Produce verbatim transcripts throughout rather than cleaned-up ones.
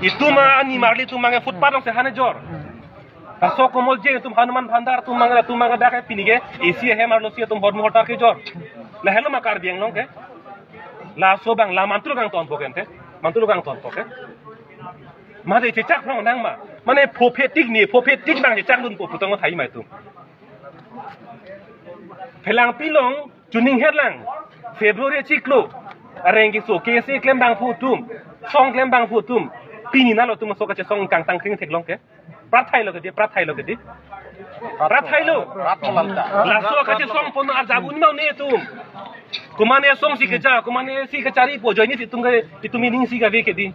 Itum a-animarli atum abang ke footpath along si han kejor. Laso Komoljen atum, Hanuman Bhandar atum abang, atum abang dak ke pini ke A C ahem arlo si atum hormu hortar kejor. Lahelo ma Karbi Anglong ke. Laso abang la mantu kangtonpo ke ante. Mantu kangtonpo ke. Mane chechak rong nang ma. Mane phophe tik ni, phophe tik abang chechak dunpo pu tong thai ma itum. Phelang pilong chuning herlang February chiklo areng keso K S A klem abang pu atum, song klem abang pu atum, pini nalo atum so kachesong kangtang kring theklong ke. Prat thailo ke di, prat thailo ke di. Prat thailo. Prat thailo. Laso kachesong pon arjabu ni ma ne atum. Komane asong si keja, komane si kecharipo ajoine si itum ke, itum ining si kave ke di.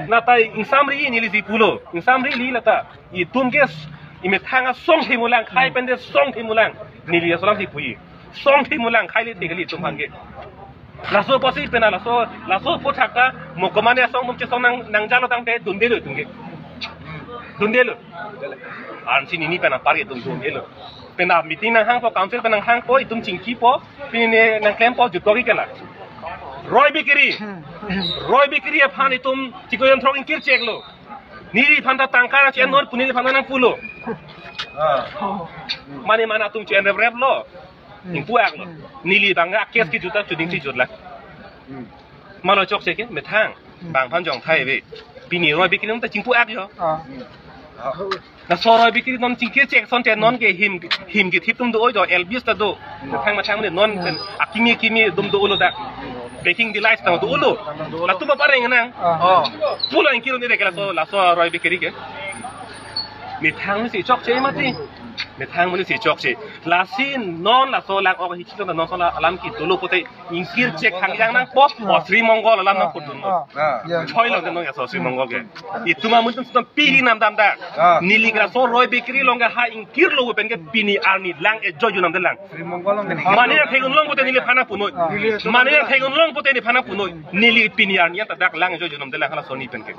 Lata ingsamri neli si pulo. Ingsamri li lata. Itum ke s-, imethang asong themulang, khai pen de song themulang. Neli aso alam si pu-i. Song themulang, khai le te kali itum aphan ke. Laso apotsi pena laso, laso aphuthak ta mo komane asong atum chesong nang, nangjalo tangte dundelo itum ke. Dundelo. Ansi nini pena par ke itum dundelo. Pena meeting nanghangpo, council pen nanghangpo, itum chingkipo, pini nangklempo jutoki kena. Roy Bikiri. Roy Bikiri aphan itum chiko jon throk ingkir cheklo. Neliphan ta tangka nang chen non pu neliphan nangpulo. Mane mane atum chen rep rep lo. Ingpu-aklo. Neli abang a-case kejut ta chuning si jutlang. Malo chokche ke methang. Bang aphan jong thai ave. Pini Roy Bikiri ta chingpu-ak jo. Laso Roy Bikiri non chingkir chek asonte non ke him, him kethip atum do oi jo, L B S ta do. Mathang mathang mane non pen akimi kimi atum do-olo dak. Packing device ta do-olo. Latum apa reng nang? Pulo ingkir ni dek laso, laso Roy Bikiri ke. Methang si chokche mati. Methang mane si chokche. Lasi non laso lang-ok hichi non laso alam kedolo pute ingkir chek hangjang nangpo, o Sri Mongol alam nangpudun. Choi lo non ya so Sri Mongol ke. Itum amun tum sudah piri nam dam dak. Neli ke laso Roy Bikiri along ke ha ingkirlo pen ke pini arni lang-e jojo namdelang. Mane nangthek-un long pute neliphan nangpunoi. Mane nangthek-un long pute neliphan nangpunoi. Neli pini arni ta dak lang-e jojo namdelang hala soni pen ke.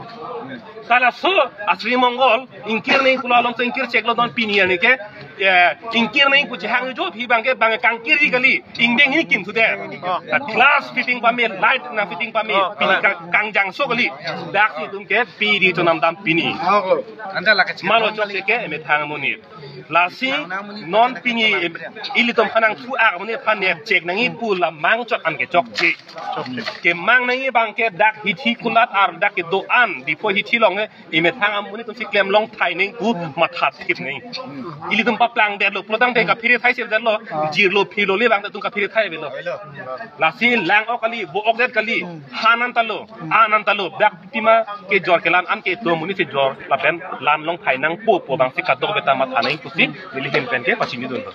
Kalaso a Sri Mongol ingkir nangji pulo along si ingkir cheklo non pini arni ke. Ya, ingkir nangji pu chehang jo phi abang ke abang kangkirji kali. Ingdeng hini kim sudah. Glass fitting pame, light nangfitting pame. Pini kang, kangjangso kali. Dak si itum ke piri chonam dam pini. Malo chokche ke methang amonit. Lasi non pini ilitum aphan nangpu-ak amonit aphan nep chek nangji pu la mang chot an ke chokche. Kemang nangji abang ke dak hithi kulat ar dak kedo-an Diphu hithi along ke imethang amonit atum si klem long thai nangji pu matha thip nangji. Ilitum paplangdetlo, pulo tangte kaphere thai sel detlo, jirlo, philo le abang atum kaphere thai avelo. Lasi lang-ok kali, vo-ok det kali, han an talo, an an talo, dak pima kejor kelan an ke do amonit si jor, lapen lan long thai nangpo pu abang si kadokave ta matha nangji pusi, neli ahin pen ke pachini dunlo.